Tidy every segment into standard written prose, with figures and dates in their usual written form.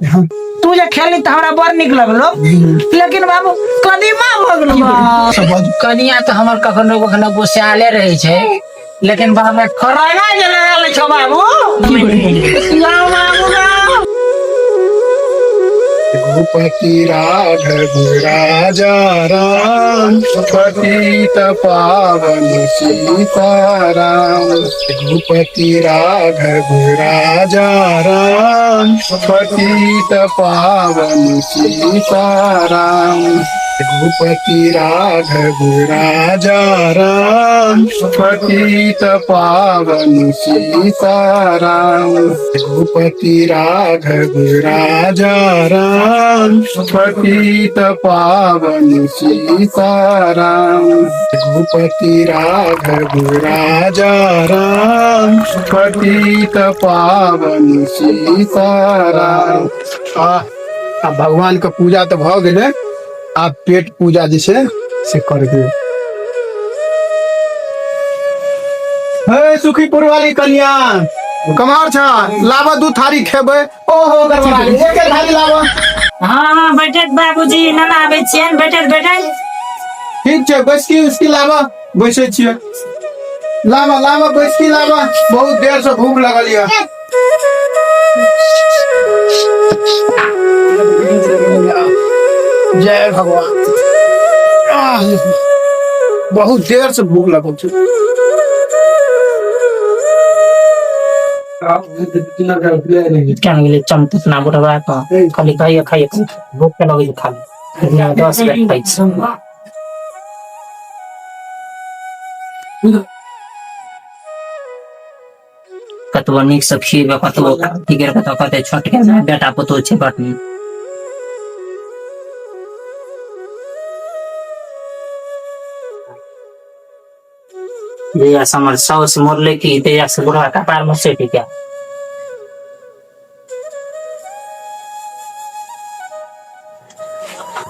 तू जे खेलनी तऽ हमरा बड़ नीक लगलो, लेकिन बाबू कदीमा भऽ गेलो। कनिया तऽ हमर कखनो कखनो गुस्साले रहै छै, लेकिन बाप रे खराना जे लगल छौ बाबू। गाँव बाबू गाँव। रघुपति राघव राजा राम, पतित पावन सीताराम। रघुपति राघव राजा राम, पतित पावन सीताराम। रघुपति राघव राजा राम, पतित पावन सीताराम। रघुपति राघव राजा राम, पतित पावन सीताराम। रघुपति राघव राजा राम, पतित पावन सीताराम। आ भगवान के पूजा तऽ भऽ गेलै, आब पेट पूजा जे छै से करबै। हे सुखीपुर वाली कन्या, कमार छ लाबा, दू थारी खेबै। ओहो गड़बड़ा गेल, एक एक थारी लाबा। हाँ हाँ बैठत बाबूजी, नाना आबै छियनि, बैठत बैठत। ठीक छै, बैसकी उसकी लाबा, बैसै छियै। लाबा लाबा बैसकी लाबा, बहुत देर से भूख लगल यऽ। जय भगवान। आह, बहुत देर से भूख लगल छै। केना गेलै चमपुतना बुढ़वा के, खाली खाइए खाइए, भूख के लगै छै खाली 10 बेर खाइ छै। कतबो नीक से खिएबै, कतबो की करबै तऽ कहतै छोटके बेटा पुतोह छै बड़ नीक। जहिया से हमर साउस मरलै कि तहिया से बुढ़वा कपार मे सटि गेल।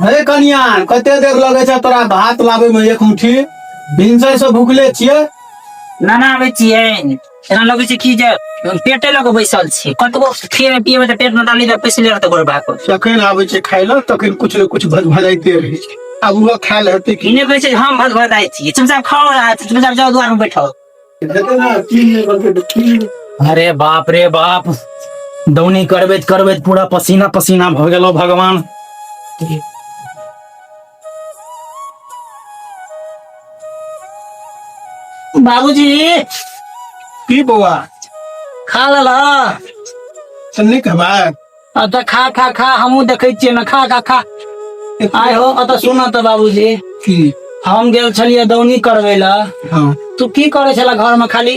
हे कनिया, कते देर लगे छै तोरा भात लाबे में? एक मुट्ठी भिनसर से भूखले छियै। नाना आबै छियै, एना लगै छै कि जे पेटे लऽ कऽ बैसल छी। कतबो खिएबै पिएबै तऽ पेट मे डाली तऽ पैसले रहतै गोरबा के। जखन आबै छै खाय लए तखन कुछ ने कुछ भज भजाइते रहै छै। आब ओहो खायल हेतै की? ई नहि कहै छै हम भज भजाइ छियै। चुपचाप खाओ आ चुपचाप जाओ, दुआर मे बैठो। हेतै ने, तीन नहि बनतै तऽ तीन। अरे बाप रे बाप, दौनी करबैत करबैत पूरा पसीना पसीना भऽ गेलो भगवान। बाबूजी। की बौआ? खा लेलह? तऽ नहि खेबै? अब तऽ खा खा खा, हमहूँ देखै छियै ने, खा खा खा। आय हो, अतऽ सुन तऽ बाबूजी। की? हम गेल छलियै दौनी करबै लए। हाँ। तू की करै छला घर में? खाली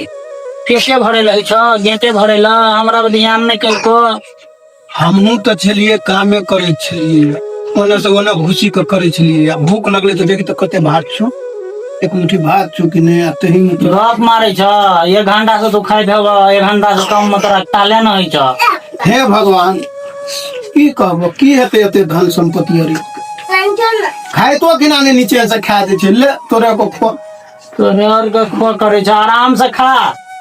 पेटे भरे लए छ, गेटे भरे लए, हमरा पर ध्यान नहि केलको। हमहूँ तऽ छलियै, कामे करै छलियै, ओने से ओने घुसी के करै छलियै। आ भूख लगलै तऽ देखी तऽ कते भात छौ, एक मुट्ठी भात छौ कि नहि? आ तही में तऽ गप मारै छ। एक घंटा से तू खाइत हेब, एक घंटा से कम में तोरा ताले न होइ छ। हे भगवान, की कहबो, की हेतै एते धन संपत्ति? अरे खाइतो कि ना नीचे से खा दै छै। ले तोरे को खो। तोरे और के खो करै छ, आराम से खा।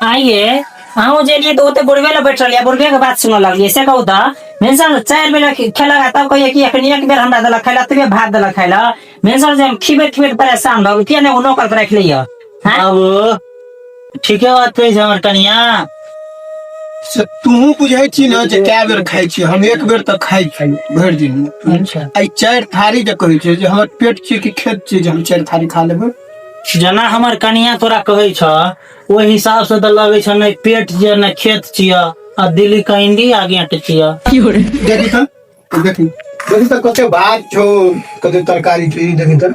आइए अहूँ जे लिए तऽ ओते बुढ़बे लए बैठल रहियै, बुढ़बे के बात सुनऽ लगलियै। से कहू तऽ भिनसर 4 बेर खेलक आ तब कहियै कि एखन एक बेर हमरा देलक खाइ लए, एतबे भात देलक खाइ लए। भिनसर जे हम खिबैत खिबैत परेशान भऽ गेल। किया नहि ओ नौकर के राखि लैया? बाबू, ठीके बात कहै छै हमर कनिया। से तूहू बुझै छी ने जे कए बेर खाइ छी? हम एक बेर तऽ खाइ छी भरि दिन मे। अच्छा। आइ 4 थारी जे कहै छै जे हमर पेट छियै कि खेत छियै जे हम 4 थारी खा लेबै? जेना हमर कनिया तोरा कहै छ, ओहि हिसाब से तऽ लगै छ नहि पेट छियै नहि खेत छियै, आ दिल्ली के इंडिया गेट छियै। देखी तऽ, देखी देखी तऽ, कते भात छौ, कते तरकारी छौ, ई देखी तऽ,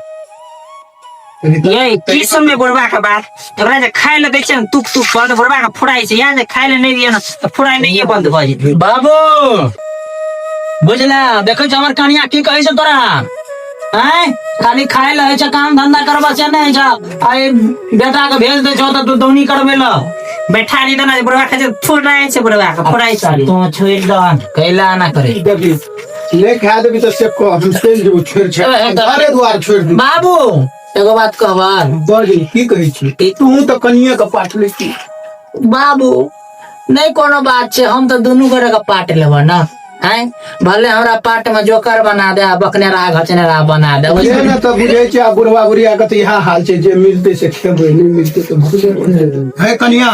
देखी तऽ। ये की समय बुढ़वा के बात, ओकरा जे खाय लए दै छै ने तुक तुक पर, तऽ बुढ़वा के फुराइ छै। यहाँ जे खाय लए नहि दियै ने तऽ फुराइ नहि बंद भऽ जेतै। बाबू, बुझला, देखै छ हमर कनिया की कहै छै तोरा? आँय, खाली खाय लए होइ छै, काम धंधा करबा से नहि होइ छै। आइ बेटा के भेज दै छौ तऽ तू दौनी करबै लए। बैठा नहीं देना बुढ़वा खाय छै, फुराइ छै, बुढ़वा के फुराइ छै। तू छोड़ि दहन, कैला एना करे? देखी, नहि खा देबी तऽ से कह, हम चलि जेबो छोड़ि छाड़ि, घरे दुआर छोड़ि देबो। बाबू, एगो बात कहबा? बड़ी की कहै छी? तू तऽ कनिये के पाठ लै छी। बाबू, नहि कोनो बात छै, हम तऽ दुनू गोरे के पाट लेबऽ ने। आय भले हमरा पाट में जोकर बना दे आ बकने रहा घचने रहा बना दे से ने तऽ बुझै छै आ बुढ़वा बुढ़िया के तऽ इएह हाल छै जे मिलतै से खेबै नहि मिलतै तऽ भुखले हे कनिया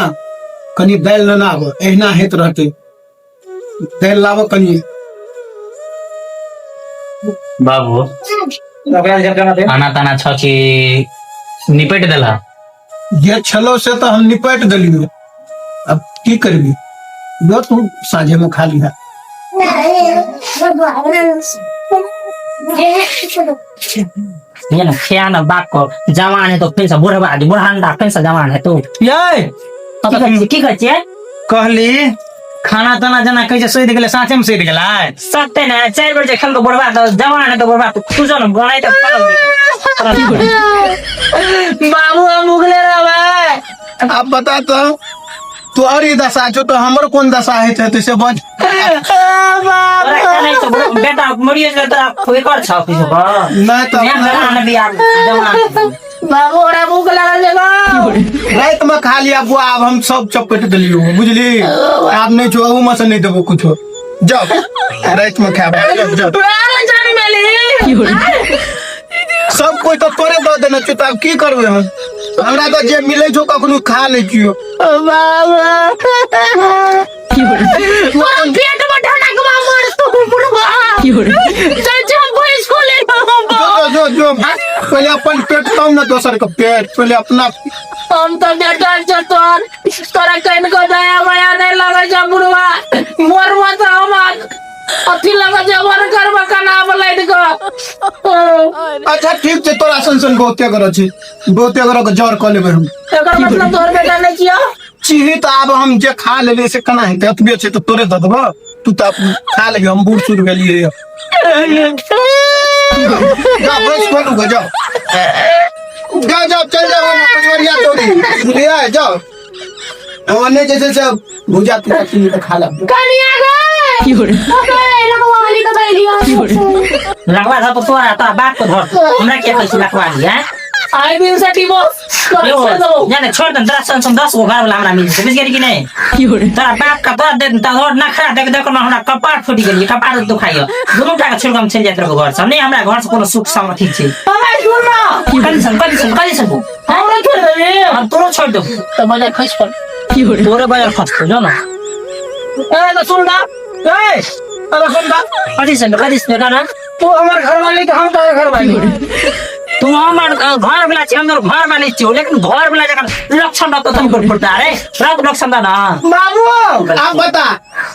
कनि दालि लेना आब एहिना होइत रहतै दालि लाबऽ कनि बाबू आना ताना छ कि निपट देला जे छलो से तऽ हम निपटि देलियौ अब की करबी जो तू साँझे में खा लिहा ये ना खिया ना बाप को जवान है तो फिर से बुढ़वा आदमी बुढ़ांडा फिर से जवान है तू ये की कहै छी- की कहै छियै कहली खाना ताना जेना कहै छै सधि गेलै साँचे मे सधि गेलै सत्य ने चारि बेर जे खेलको बुढ़वा तो जवान है तो बुढ़वा तू जो न बनाई तो बाबू हम उगले रहबै अब बता तो तोहर ई दशा छौ तो हमर कोन दशा होइत हेतै से बज तोरा खेलै छौ बुढ़- बेटा मरिए जेतै तोरा फिकर छौ किछो के नहि तऽ नया जवान बियाह जवान बाबू हमरा भूख लागल छै गो राति में खा लिया बुआ आब हम सब चपेट देलियो बुझली आब नहि छौ अहू में से नहि देबो कुछो जाओ राति में खायब जाओ, जाओ। सब कोई तो तोरे दऽ देने छौ तऽ आब की करबै हम हमरा तऽ जे मिलै छौ कखनो खा लै छियौ पेट में ढनकवा मर तू बुढ़वा जाइ छी हम भैंस खोले जो जो जो पहिले अपन पेट तब ने दोसर के पेट पहिले अपना हम तो बेटा छौ तोहर तोरा कनिको दया माया नहीं लगै छौ बुढ़वा मरबो तऽ हमर अथी लगै छै वर करबो कना बलैट के अच्छा ठीक छै तोरा सन सन बहुते गोरो छै बहुते गोरो के जर कऽ लेबै हम एकर मतलब तोहर बेटा नहीं छियौ चिही तऽ आब हम जे खा लेलियै से केना हेतै एतबे छै तऽ तोरे दऽ देबऽ तू तऽ खा लेबही हम बूढ़ सूढ़ भेलियै जा बस खोलू गो जाओ जाओ जाओ चल जाओ पचवरिया तोरी बुझलियै जाओ ओने जे छै से भुजा तुजा कीन के खा लेब कनिया गै लखवा धर तो तोरा तोरा बाप को धर हमरा के कहै छी लखवा दी हैं आई दिन से डिवोर्स यो जाने छोड़ दे दस सन 10 गो घर वाला हमरा मिल जेतै बुझि गेली कि नहीं तोरा बाप का तोरा दे तोरा नखरा देख देख न हमरा कपार फूटि गेली कपार दुखाइयो दुनू टा के छोड़ के हम चलि जाइत रहबो घर से नहीं हमरा घर से कोनो सुख शांति छै हमरा छोड़ ना कथी सन कथी सन कथी सन हमरा छोड़ देबे हम तोरो छोड़ देबो त मजा खस पड़ तोरे बाजार खसतो जो ना ए तो सुन ना ए अरे सुन ना कथी सन कथी सन ना तू हमर घर वाली के हम तोहर घर वाली तू हमर घर वाला छी हम तोर घर वाली छी लेकिन घर वाला जखन लक्षण रहतो तुम पर फुटता रे रात लक्षण दा ना बाबू आब बता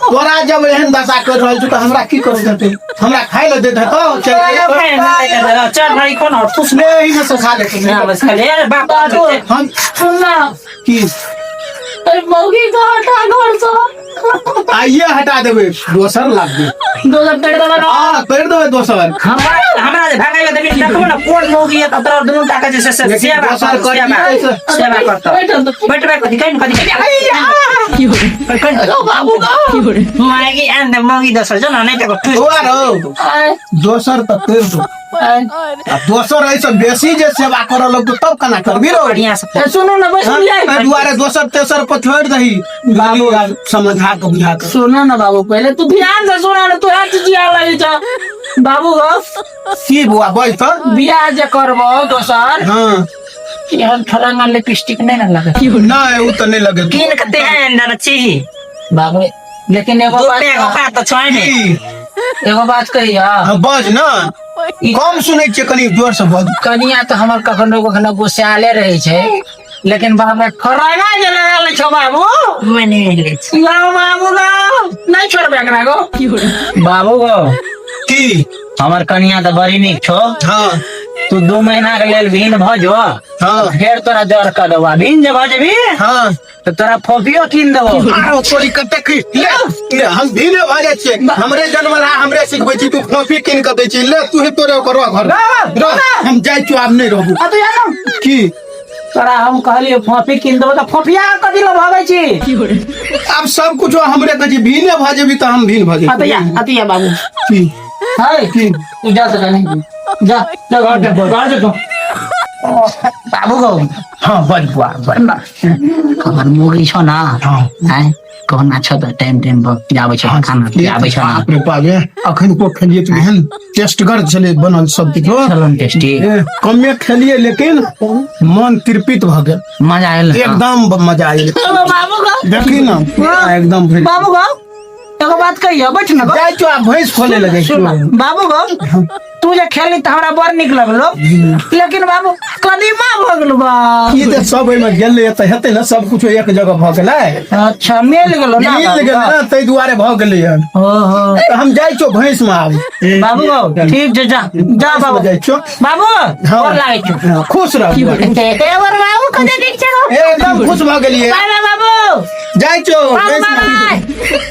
तोरा जब एहन दशा कर रहल छौ तऽ हमरा की करू देतै हमरा खाय लए देत हेतौ चल चल भाई कोन और तू ले एहिमे से खा ले ना बस खाली अरे बाप हम सुन ना की अरे मौगी का हटा घर से आइए हटा देबै दोसर लागबे दोसर कर देबा ना हाँ कर देबै दोसर हमरा हमरा जे भागाइबे त देखबो ना कोन मौगी है तोरा दुनू टाका जे से लेकिन सेवा दोसर कर कर सेवा सेवा करतो बैठबे कथि कहीं कथि ओ बाबू का मागी एंड मौगी दोसर जो ना नहीं त तोरा रहो दोसर तऽ कर दो आ दोसर एहिसँ बेसी जे सेवा करऽ लगतौ तब केना करबी रौ बढ़िया से ए, सुनू ना बस हाँ, जाए एहि दुआरे दोसर तेसर पर छोड़ि दही बाबू समझा के बुझा के सुनो ना बाबू पहले तू ध्यान से सुना ना तू हर चीज लगी छ बाबू गो की बुआ बोल तऽ बियाह जे करबो दोसर हाँ एहन फलाना लिपस्टिक नहीं ना लगे नहि ओ तऽ नहि लगे किन कते हैं ना चाहिए बाबू लेकिन एगो दो बात पे औकात तो छै ने की? एगो बात कहिया हाँ, बज ना कम सुनै छियै कनि जोर से बज कनिया तऽ हमर कखनो कखनो गुस्साले रहै छै लेकिन बाप रे खराना जे लगल छौ बाबू मने ले छी लाओ बाबू लाओ नहीं छोड़बे एकरा गो बाबू गो की हमर कनिया तऽ बड़ी नीक छौ हाँ तू 2 महीना के लेल भिन भऽ जो हाँ फेर तोरा जर कऽ देबो आ भिन जे भऽ जेबी हाँ तऽ तोरा फोपियो कीन देबो आरो तोरी कते की ले ले हम भीने भऽ जाइ छियै हमरे जन्मल हा हमरे सिखबै छी तू कॉफी कीन कऽ दै छी ले तू ही तोरे ओकर घर रह हम जाइ छियौ आब नहि रहबू आ तू यार ना की तोरा हम कहलियो फोफी कीन देबो तऽ फोफिया कथी लऽ भगै छी आब सब कुछो हमरे कहै छी भीने भऽ जेबी तऽ हम भीन भऽ आ तऽ जेबी या आ तऽ या बाबू की हाय की तू जा सका नहीं जा जा घर जा घर जा तू बाबू गो हाँ बज बुआ बज हमर मुगी छौ ना हाँ आँय? कहना छ तऽ टाइम टाइम पर आबै छ खाना आबै छ ना। बाप रे बाप रे, अखन को खेलिए तऽ एहन टेस्टगर छलै बनल सब किछु। छलन टेस्टी। ए, कमे खेलिए लेकिन मन तृप्त भऽ गेल। मजा आयल ने? एकदम मजा आयल। बाबू गो। देखी ना एकदम भरि। बाबू गो, एगो बात कहियो, बैठ ना गो। जाइ छौ आब भैंस खोले लगे। बाबू गो, तू जे खेलली तऽ हमरा बड़ नीक लगलो, लेकिन बाबू कदीमा भऽ गेलो बा। ई तऽ सब एहिमे गेलै तऽ हेतै ने, सब कुछ एक जगह भऽ गेलै। अच्छा, मिल गेलो ना? मिल गेलै ने, ताहि दुआरे भऽ गेलै हन। ओहो। तऽ हम जाइ छौ भैंस मे आब। बाबू गो, ठीक छै, जा जा बाबू। जाइ छौ। बाबू, गोर लागै छौ। हाँ, खुश रह। ए बर बाबू, कते नीक छै गो। एकदम खुश भऽ गेलियै। बाय बाय बाबू। जाइ छौ बाय भैंस मे। बाय।